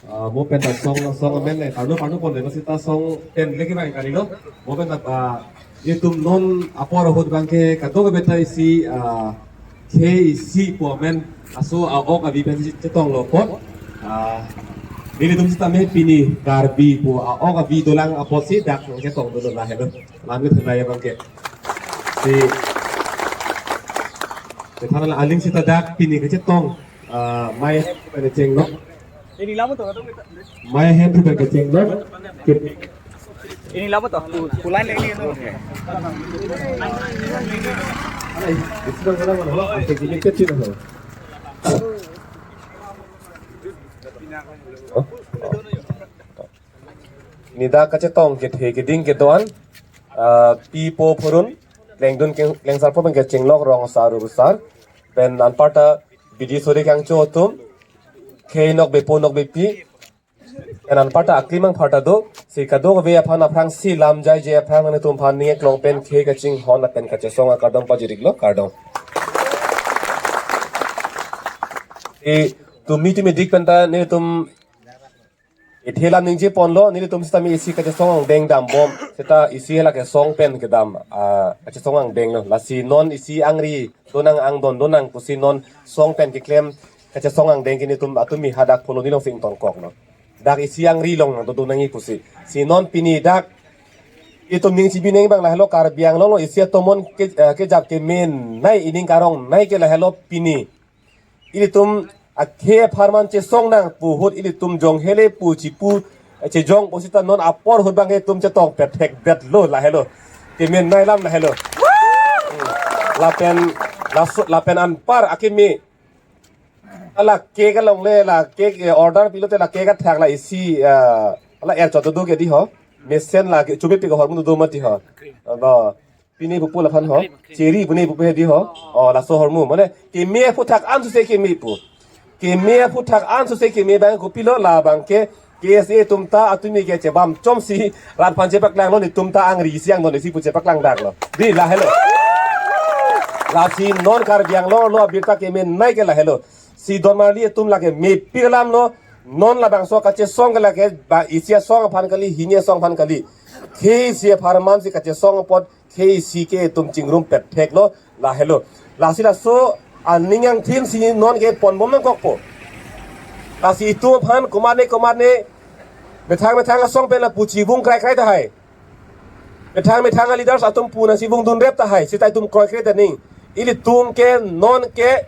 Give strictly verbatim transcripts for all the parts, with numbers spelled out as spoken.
Ah, mo pen ta song, song amen le, parno parno pon le, masi ta song pen le kevang kalilo. Mo pen ta, ah, itum non apor ahut abangke kadokave ta isi, ah, khei isi pu amen aso a-ok avi pensi chetonglo apot. Ah, nelitum sitame pini Karbi pu a-ok avi dolang apotsi dak nangchetong dolo lahelo. Lam kethenei abangke. Si, kethan la aling sita dak pini kachetong, ah, mei pen chenglok. Ini lama tuh. Mei ahem pen kachenglok. Ini lama tuh. Pu-, pulan ini, ini. Ay, isi bang, bang, bang, bang. Asik ini kecil, bang. Oh. Neli dak kachetong kethe keding kedo-an, ah, pi po phurun, klengdun keng-, klengsar po pen kachenglok rong asar ru asar, pen anparta bidi suri kangcho atum, khei nokbe po nokbe pi, pen anparta aklimang pharta do, si kadokave aphan aphrangsi lam jaije aphrang nangtum aphan ning eklong pen khei kachinghon lapen kachesong akardom pajiriklo, kardom. Itum, itum idik penta nelitum ithe lam ningje ponlo, nelitum sitame isi kachesong angdeng dambom. Seta isi hala kesong pen kedam, ah, kachesong angdenglo. Lasi non isi angri donang, angdon donang pusi non song pen keklem kachesong angdeng ke nelitum atum mi hadak polo nilong sing tongkoklo. Dak isi angri along nangdon donangji pusi. Si non pini dak itum ning chibi neng abang lahelo, Karbi Anglong along isi atomon ke, eh, kejap kemenei, ining karongnei ke lahelo pini. Ilitum akhei apharman chesong nang pu ahut ilitum jong hele pu chipu, eh, chejong pu sita non apor ahut abangke itum chetong pethek detlo lahelo. Kemenei alam lahelo. Lapen, laso, lapen anpar akimi. Ala cake along le, la cake, eh, order pilo te la cake athak la isi, eh, ala er chot do ke dei ho. Mesen la ke chumi pik ahormu do mati ho. Aba. Pine pupu laphan ho. Cherry pine pupu he dei ho. Oh, laso ahormu. Mane, keme aphuthak an suse keme pu. Keme aphuthak an suse keme abang kopilo, labangke K S A atum ta atumi ke chebam chomsi rat aphan chepaklanglo, netum ta angri isi angdon isi pu chepaklang daklo. Dei lahelo. Lasi non Karbi Anglong lo abirta kemenei ke lahelo. Si don marli atum lake mepik alamlo, non labangso kachesong ke lake ba isi asong aphan kali, hini asong aphan kali. Khei isi apharman si kachesong apot khei isi ke itum chingrum petheklo, lahelo. Lasi laso aning angthin si non ke ponbom nangkokpo. Lasi itum aphan komatne komatne methang methang asong pen lapu chibung krai krai tahai. Methang methang a-leaders atum pu nangchibung dunrep tahai, sita itum kroikre ta ning. Ilitum ke non ke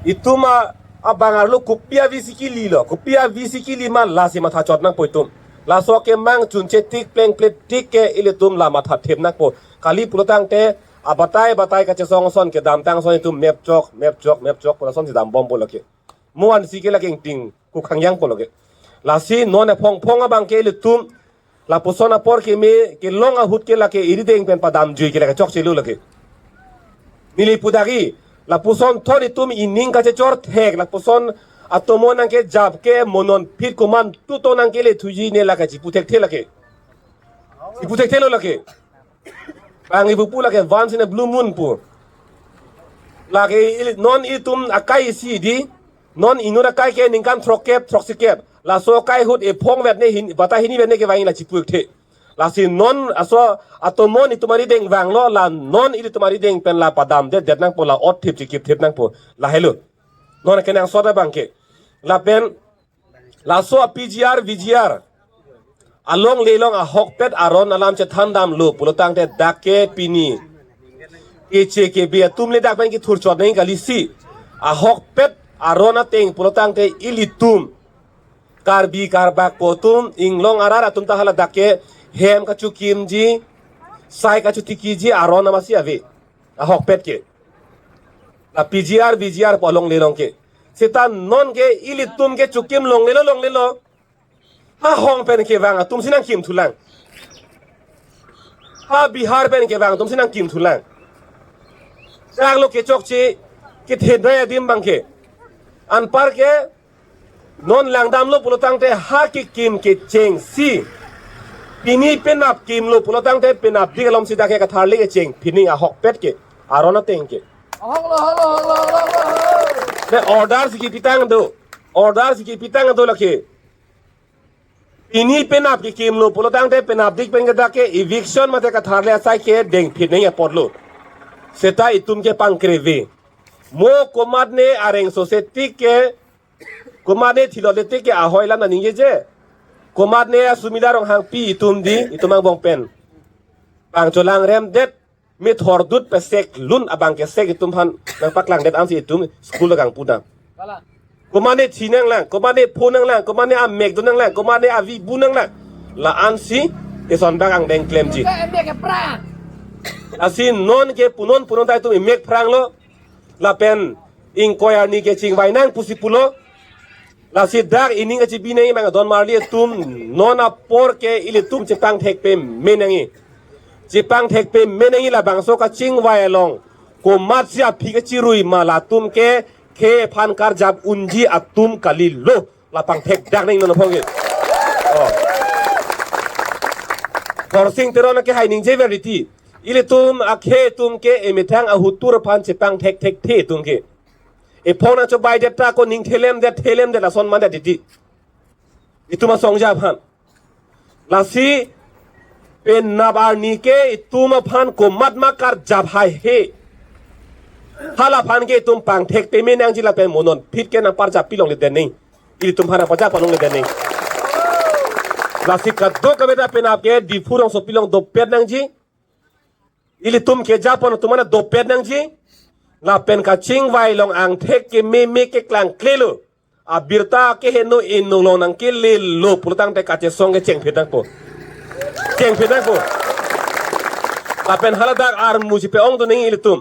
itum a, abang arlo kopi avi si kelilo, kopi avi si keli ma lasi matha chot nangpo itum. Laso kemang chunche tik plengple tik ke ilitum la matha thip nangpo. Kali pulotangte abatai batai kachesong ason kedamtang ason itum mepchok, mepchok, mepchok pu lason si dambompo lake. Mo ansi ke lake ingting kukhang yangpo lake. Lasi non aphong phong abangke ilitum lapuson apor keme kelong ahut ke lake irideng pen padamjui ke lake chokchelo lake. Neli pu dakji, lapuson thon itum ining kachechor thek, lapuson atomon nangkejap ke mo non phit komantu to nangkele thuji ne lake chipu thekthe lake. Chipu thekthelo lake. Bang ipupu lake once in a blue moon pu. Lake ili-, non itum akai isi dei, non inut akai ke ningkan throkkep, throksikep. Laso akai ahut ephong vet ne hin, batai hini vet ne kevang la chipu thekthe. Lasi non aso atomon itum arideng vanglo, la non ilitum arideng pen la padamdet det nangpo, la ot thip chikip thip nangpo. Lahelo. Non kenangsot abangke. Lapen laso a-P G R, V G R alongle along ahokpet aron alam chethan damlo pulotangte dak ke pini keche kebe atum le dak pen kethur chot nang kalisi. Ahokpet aron ateng pulotangte ilitum Karbi Karbak pu atum, inglong arat atum ta hala dak ke hem kachokimji, sai kachotikiji aron amatsi ave. Ahokpet ke. La P G R, V G R pu alongle along ke. Seta non ke ilitum ke chokim longlelo, longlelo. Ha Hong pen kevang atum si nangkim thulang. Ha Bihar pen kevang atum si nangkim thulang. Daklo kechokche, kethenei adim abangke. Anpar ke non langdamlo pulotangte ha kekim kechengsi. Pini penap kimlo pulotangte penapdik alomsi dak ke katharli kecheng. Pini ahokpet ke. Aron ateng ke. Ne order si kepitang do. Order si kepitang do lake. Pini penap kekimlo pulo tangte penapdik pen ke dak ke eviction mate katharle asai ke dengphit nangji apotlo. Seta itum ke pangkreve. Mo komatne areng sose tik ke, komatne thilot le tik ke ahoi lam nangji je. Komatne Sumila Ronghangpi itum di, itum angbong pen. Pangcholang remdet, methor dut pesek lun abang ke sek itum aphan nangpaklangdet ansi itum school kangpu dam. Komatne thi nanglang, komatne pho nanglang, komatne amek do nanglang, komatne avi bu nanglang. La ansi eson bak angdeng klemji. Lasi non ke punon punon ta itum emek phranglo. Lapen ingkoi arni ke chingvai nang pusi pulo. Lasi dak ining kachibi nangji abang adon marli atum, non apor ke ilitum chepangthek pame nangji. Chepangthek pame nangji, labangso kachingvai along komatsi aphi kachirui ma latum ke khei aphan karjap unji atum kalilo. La pangthek dak nangji non aphong ke. Oh. Khorsing Teron ke hai ningje verity. Ilitum akhei atum ke emethang ahutur aphan chepangthek thekthe atum ke. Ephong nangchobaidet ta ko ning thelemdet thelemdet lason mandet titi. Itum asongja aphan. Lasi penap arni ke itum aphan komat ma karjap haihe. Hala aphan ke itum pangthek pame nangji lapen mo nonphit ke nangparjap pilongle den nangji. Ilitum aphan nangparjap pilongle den nangji. Lasi kadokave ta penap ke Diphu rongsopi along dopet nangji. Ilitum kejapon atum aphan dopet nangji. Lapen kachingvai along angthek kememe ke klangklelo. Abirta keheno inung along nangkelelo pulo tangte kachesong ke chengphit nangpo. Chengphit nangpo. Lapen haladak armu chipe-ong dun nangji ilitum.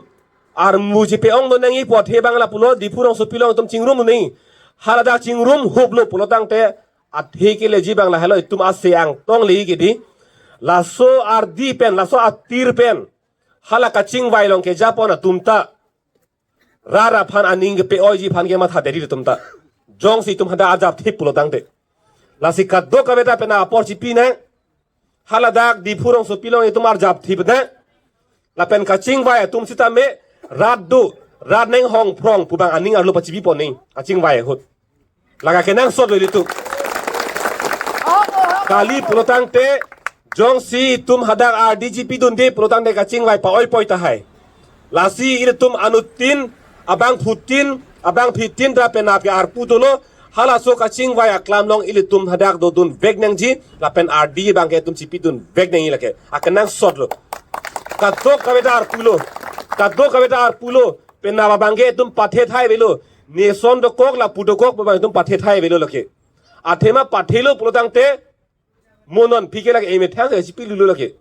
Armu chipe-ong dun nangji pu athe abang lapulo, Diphu rongsopi along itum chingrum dun nangji. Haladak chingrum huplo pulo tangte athe keleji abang lahelo itum ase angtong leji ke di. Laso ardi pen, laso atir pen. Hala kachingvai along kejapon atum ta rat aphan aning kepe-oiji aphan ke matha deri atum ta. Jongsi itum hadak arjap thip pulo tangte. Lasi kadokave ta penap apor chipi nang. Haladak Diphu rongsopi along itum arjap thip nang. Lapen kachingvai atum sitame rat do, rat neng hong phrong pu abang aning arlo pachibipon nangji. Kachingvai ahut. Lake kenangsotlo ilitum. Kali pulo tangte, jongsi itum hadak ardi chipidunde pulo tangte kachingvai pa-oipoi tahai. Lasi ilitum anuttin, abangphutin, abangphitin ta penap ke arpu dolo, halaso kachingvai aklam along ilitum hadak dodun vek nangji, lapen ardi abang ke itum chipidun vek nangji lake. Akenangsotlo. Kadokave ta arpulo. Kadokave ta arpulo. Penap abang ke itum pathe thai avelo. Neson dokok lapu dokok abang itum pathe thai avelo lake. Athema pathelo pulo tangte mo nonphi ke lake emethang si kachipilulo lake.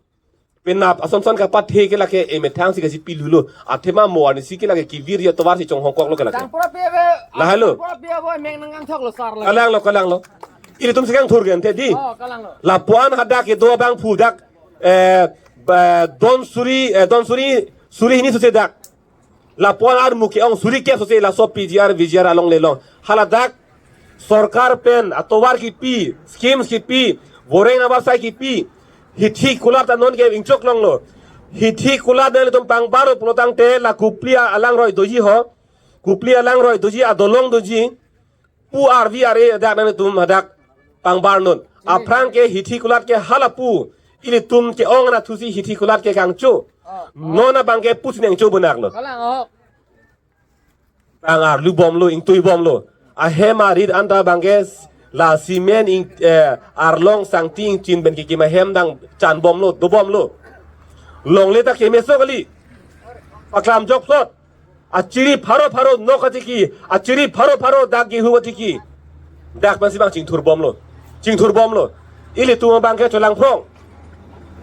Penap asonson kapathe ke lake emethang si kachipilulo. Athema mo arnisi ke lake kevir ya tovar si chonghongkoklo ke lake. Tang pura pe be. Lahelo. Pura pe abo meng nang angthoklo sar lake. Kalanglo, kalanglo. Ilitum si kangthur gente di. Oh, kalanglo. Lapuan hadak kedo abangphu dak, eh, ba, don suri, eh, don suri, suri hini sose dak. Lapuan armu ke-ong suri kep sose laso P G R, V G R along le long. Haladak sorkar pen atovar kipi, schemes kipi, voreng avarsai kipi, hithi kulat ta non ke ingchok longlo. Hithi kulat nanglitum pangbarlo pulo tangte la Kopili alangroi doji ho. Kopili alangroi doji, adolong doji. Pu arvi are dak nanglitum hadak pangbar non. Aphrang ke hithi kulat ke hala pu. Ilitum ke-ong anatthu si hithi kulat ke kangcho. Ah, ah. Non abang ke pusi nangcho bonaklo. Kalang, oh. Tang arlu bomlo, ingtui bomlo. Ahem arit anta abang ke la cement ing, eh, arlong sangti ingchin pen kekim ahem dang chan bomlo, do bomlo. Longle ta kemeso kali. Paklam jokplot. Achiri pharo pharo nok atiki, achiri pharo pharo dak gehu atiki. Dak pensi abang chingthur bomlo. Chingthur bomlo. Ilitum abang ke cholang phrong.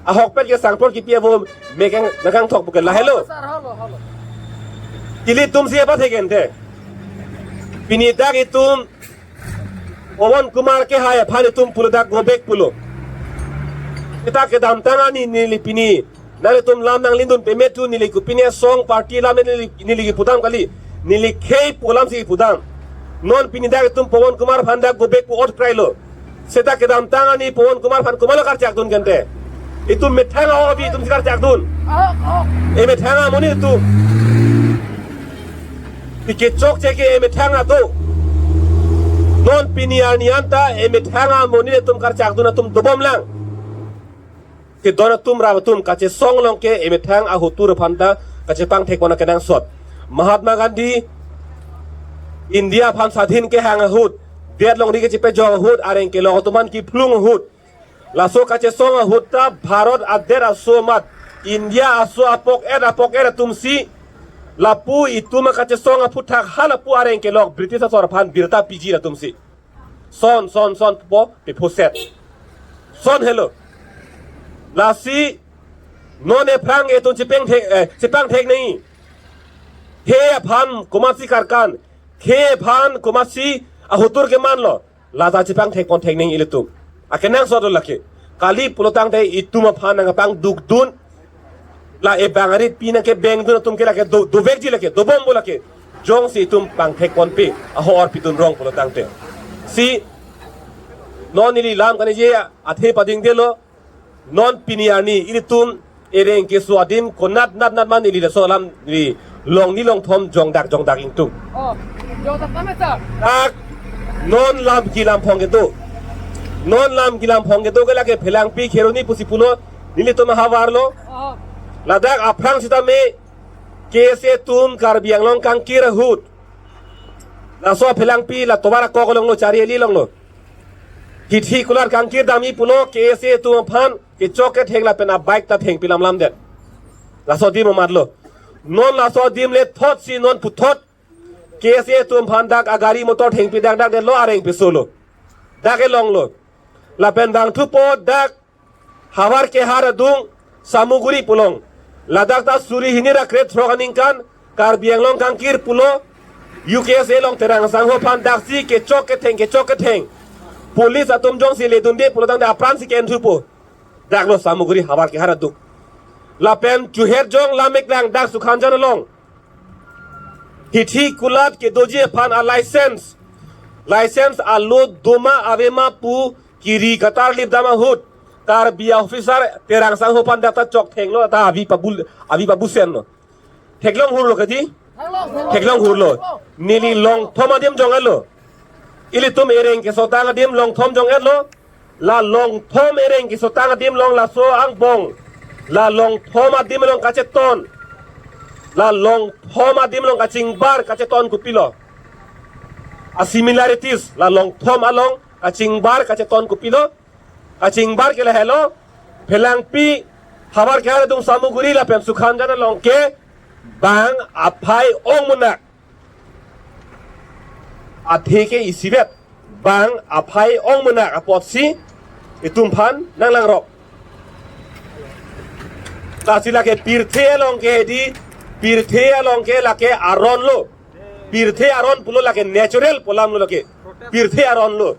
Ahokpet ke sangphrong kipi avo mekang nakangthok pu ke lahelo. Sir, halo, halo. Ilitum si apa theken the. Pini dak itum Pawan Kumar kehai aphan itum pulo dak go back pulo. Kita kedamtang ani neli pini nanglitum lam nanglindun pame thu neli kopine song party lam neli, neli kipudam kali. Neli khei pu alam si kipudam. Non pini dak itum Pawan Kumar aphan dak go back pu ot krailo. Seta kedamtang ani Pawan Kumar aphan komatlo karchakdun kente. Itum methang avi itum si karchakdun. Oh, oh. Emethang amonit itum. Ike chokche ke emethang ato. Non pini arni anta emethang amonit atum karchakdun atum dobom lang. Kedon atum rap atum kachesong along ke emethang ahotur aphan ta kachepangthek pon akenangsot. Mahatma Gandhi India aphan sadhin kehang ahut, det longri kachepejok ahut, areng kelok atum aphan kiphlung ahut. Laso kachesong ahut ta Bharat adet aso amat, India aso apok et apok et atumsi, lapu itum akachesong aphuthak ha lapu areng kelok British asor aphan birta piji atumsi. Son, son, son po, piphuset. Son helo. Lasi, non ephrang etum chepangthek, eh, chepangthek nangji. Khei aphan komatsi karkan, khei aphan komatsi ahotur kemanlo, la ta chepangthek ponthek nangji ilitum. Akenangsot lo lake. Kali pulotangte itum aphan nangkapangdukdun, la ebang arit pi nangkebengdun atum ke lake do, dovekji lake, dobompo lake. Jongsi itum pangthek ponpe, ahor pidun rong pulotangte. Si, non ili lam kaningje athe padingdelo, non pini arni ilitum ereng keso adim konat nat nat man ili laso alam ili longni longthom jongdak jongdak ingtung. Oh, jongdak tame sir. Dak non lam kilam phong kedo. Non lam kilam phong kedo ke lake Phelangpi Kheroni pusi pulo, nelitum ahavar lo. Oh. Ladak aphrang sitame K S A atum Karbi Anglong kangkir ahut. Laso Phelangpi la tovar akok along lo, Chariali along lo. Hithi kulat kangkir damji pulo K S A atum aphan kechok ketheng lapen abike ta thengpi lamlamdet. Laso adim amat lo. Non laso adim le thotsi non puthot K S A atum aphan dak agari motor thengpi dakdakdetlo, areng piso lo. Dak elong lo. Lapen bangthupo dak Havar Kehar adung Samuguri pu along. Ladak ta suri hini ra krethrok aningkan Karbi Anglong kangkir pulo, U K S A along Terang Sangho aphan daksi kechok ketheng, kechok ketheng. Police atum jongsi ledunde pulotangte apran si ke-enthupo. Dak lo Samuguri Havar Kehar adung. Lapen chuher jong Lameklang dak Sukhanjan along. Hithi kulat kedoji aphan a license. License alo doma avema pu kiri katarlip dam ahut. Karbi officer Terang Sangho aphan dak ta chok thenglo, ta avi pabul, avi pabusen lo. Theklong hurlo kadi? Theklong hurlo. Neli longthom adim jong-etlo. Ilitum ereng kesotang adim longthom jong-etlo. La longthom ereng kesotang adim along laso angbong. La longthom adim along kacheton. La longthom adim along kachingbar kacheton kopilo. A similarities, la longthom along kachingbar kacheton kopilo. Kachingbar ke lahelo. Phelangpi Havar Kehar adung Samuguri lapen Sukhanjan along ke bang aphai ong munak. Athe ke isivet bang aphai ong munak apotsi itum aphan nanglangrok. Lasi lake pirthe along ke di, pirthe along ke lake aron lo. Pirthe aron pulo lake natural pu alam lo lake. Pirthe aron lo.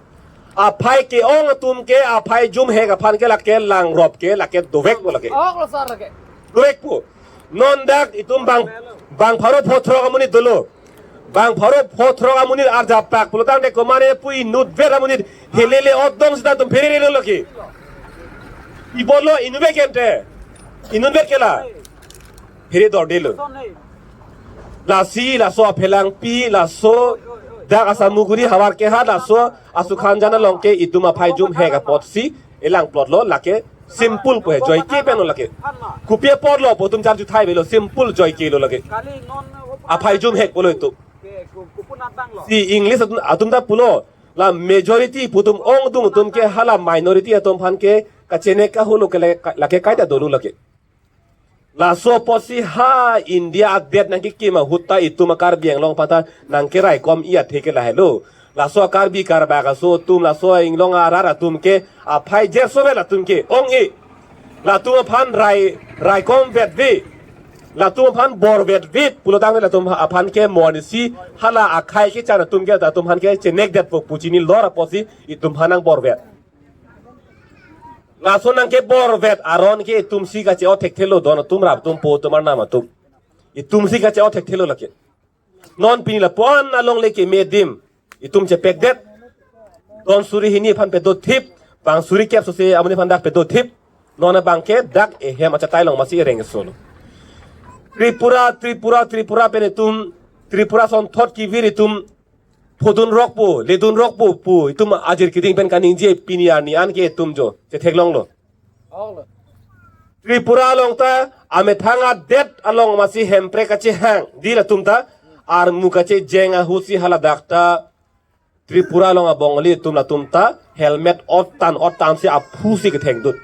Aphai ke-ong atum ke aphai jumhek aphan ke lake langrop ke lake dovekpo lake. Ong lo sir lake. Dovekpo. Non dak itum bang, bang pharo pho throk amonit dolo. Bang pharo pho throk amonit arjaprak pulotangte komane pu inutvet amonit helele otdong sita itum phererelo lake. Ipotlo inutvet kente. Inutvet ke la. Phere dordelo. Lasi laso a Phelangpi, laso dak a Samuguri Havar Kehar, laso a Sukhanjan along ke itum aphai jumhek apotsi elangplotlo lake simple pu he, joike pen lo lake. Kopi apotlo pu itum charju thai avelo, simple joike lo lake. Aphai jumhek pulo itum. Si English atum, atum ta pulo, la majority pu atum ongdung atum ke hala minority atum aphan ke kachenek kahulu ke le-, lake kaita dolo lake. Laso apotsi ha India adet nangkekim ahut ta itum a Karbi Anglong aphan ta nangkeraikomji athe ke lahelo. Laso a Karbi Karbak aso atum, laso a Inglong arat atum ke aphai jersovel atum ke ong-e. Latum aphan rai, raikomvetve. Latum aphan borvetve pulotangte latum aphan ke monsi hala akhai kechan atum ke latum aphan ke chenekdetpo pu chinilor apotsi itum aphan nangborvet. Laso nangkeborvet aron ke itumsi kache-o thekthelo, don atum, rap atum, po atum, arnam atum. Itumsi kache-o thekthelo lake. Non pini lapu-an alongle keme adim itum chepekdet. Don suri hini aphan pedothip, bang suri kep sose amonit aphan dak pedothip. Non abang ke dak ehem achatai along masi ereng solo. Tripura, Tripura, Tripura pen itum, Tripura asonthot kevir itum phodun rokpo, ledun rokpo pu itum ajir keding pen kaningje, pini arni an ke itum jo chetheklonglo. Tripura along ta amethang adet along masi Hemprek kachehang di latum ta, armu kachejeng ahut si haladak ta Tripura along a-Bongali atum latum ta helmet ottan ottan si aphu si kethengdun.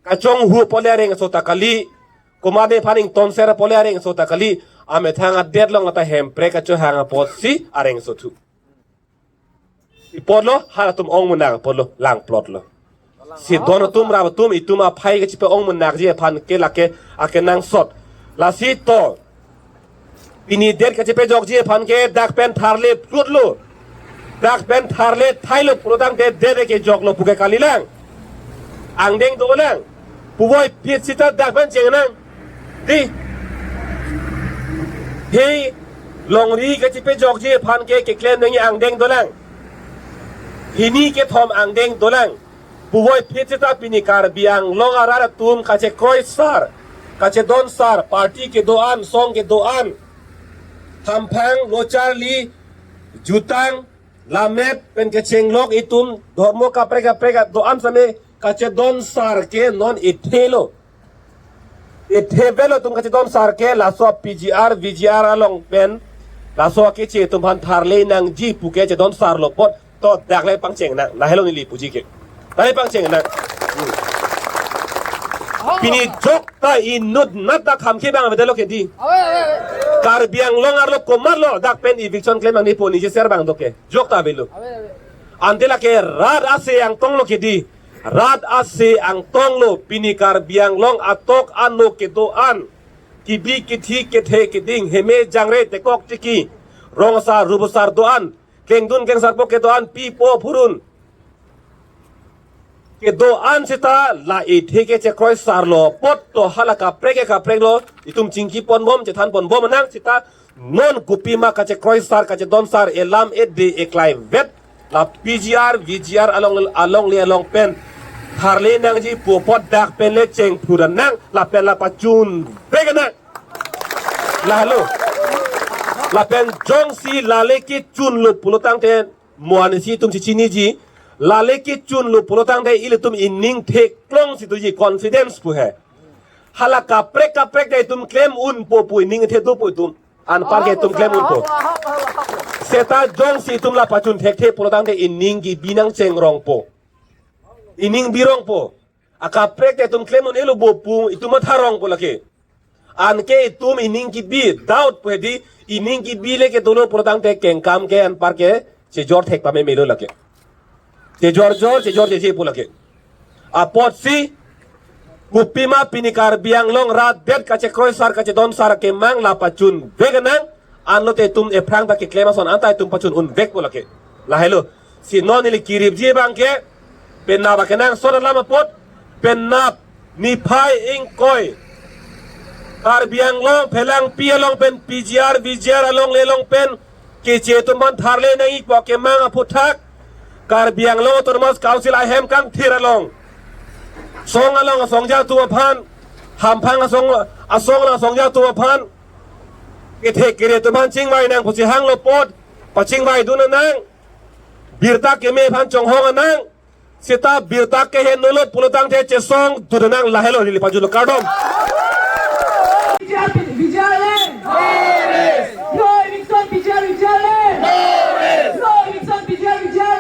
Kachonghu pole areng so ta kali, komatne aphan ingtonser pole areng so ta kali, amethang adet along ta Hemprek kachehang apot si areng so thu. Ipotlo, halatum ong munak apotlo, lang plotlo. Si don atum rap atum itum aphai kachepe-ong munakji aphan ke lake akenangsot. Lasi to, pini det kachepejokji aphan ke dak pen tharle plotlo. Dak pen tharle thailo pulotangte det kejoklo pu ke kalilang. Angdeng dolang. Puvoiphit sita dak pen chengnang. Di. Hei longri kachepejokji aphan ke keklem nangji angdeng dolang. Hini kethom angdeng dolang. Puvoiphit sita pini Karbi Anglong arat atum kachekroi sar, kachedon sar, party kedo-an, song kedo-an, hamphang, locharli, jutang, lammet pen kechenglok itum, dhormo kaprek kaprek do-an same kachedon sar ke non ithelo. Ithe avelo atum kachedon sar ke, laso P G R, V G R along pen, laso keche atum aphan tharle nangji pu ke chedon sarlo apot, to dak le pangchengnang, lahelo neli puji ke. Dak le pangchengnang. Hmm. Pini jok ta inut nat ta kham ke bang avedetlo ke di. Karbi Anglong arlo komatlo dak pen eviction klem nangji pu ningjeser abang do ke. Jok ta avelo. Ante lake rat ase angtonglo ke di. Rat ase angtonglo, pini Karbi Anglong atok ano kedo-an, kebi kethe kethe keding, heme jangre tekok tiki, rong asar rup asar do-an, klengdun klengsarpo kedo-an, pipo phurun kedo-an sita la ithe kechekroi sarlo apot to hala kaprek ke kapreklo, itum chingki ponbom, chethan ponbom nang sita, non kopima kachekroi sar, kachedon sar, elam ede eklai vet, la P G R, V G R along, alongle along pen tharle nangji pu apot dak pen le chengphur nang, lapen la pachunvek nang. Lahelo. Lapen jongsi lale kechunlo pulotangte, mo-ansi itum si chiniji, lale kechunlo pulotangte ilitum ining theklong si doji, confidence pu he. Hala kaprek kaprek ta itum klem unpo pu ining the dopo itum. Anpar ke itum klem unpo. Seta jongsi itum la pachun thekthe pulotangte ining kebi nangchengrongpo. Ining birongpo. Akaprek ta itum klem un-elo bo pu itum matharongpo lake. Anke itum ining kebi, doubt pu he di, ining kebi le kedolo pulotangte kengkam ke anpar ke chejor thek pamemelo lake. Chejor jor, chejor jeje pu lake. Apotsi, kopima pini Karbi Anglong rat det kachekroi sar, kachedon sar kemang la pachunvek nang, anlote itum ephrang ta keklem ason anta itum pachun unvekpo lake. Lahelo. Si non neli kiripji abang ke, penap akenangsot alam apot, penap niphai ingkoi. Karbi Anglong phelangpi along pen P G R, V G R alongle along pen keche atum aphan tharle nangji pu kemang aphuthak, Karbi Anglong Autonomous Council ahem kangthir along, song along asongja atum aphan, hamphang asong, asong along asongja atum aphan, kethe kere atum aphan chingvai nang pusi hanglo apot, pachingvaidun nang, birta keme aphan chonghong nang, seta birta keheno lo pulotangte chesongdun nang, lahelo neli pajutlo, kardom. P G R, P G R le. No eviction, P G R, P G R le. No eviction, P G R, P G R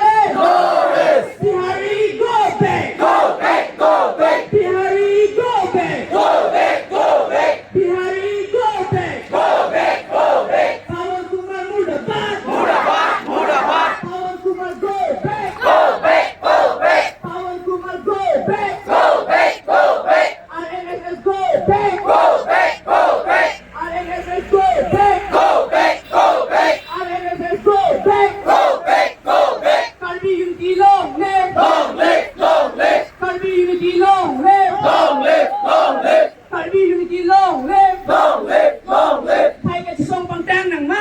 le. Bihari go back. Go back, go back. Bihari go back. Go back, go back. Bihari go back. Go back, go back. Pawan Kumar murdabad. Murdabad, murdabad. Pawan Kumar go back. Go back, go back. Pawan Kumar go back. Go back, go back. R N S S go back. Go back, go back. R N S S go back. Go back, go back. R N S S go back. Go back, go back. Karbi unity long live. Long live, long live. Karbi unity long live. Long live, long live. Karbi unity long live. Long live, long live. Phai kachesong pangtang nangma.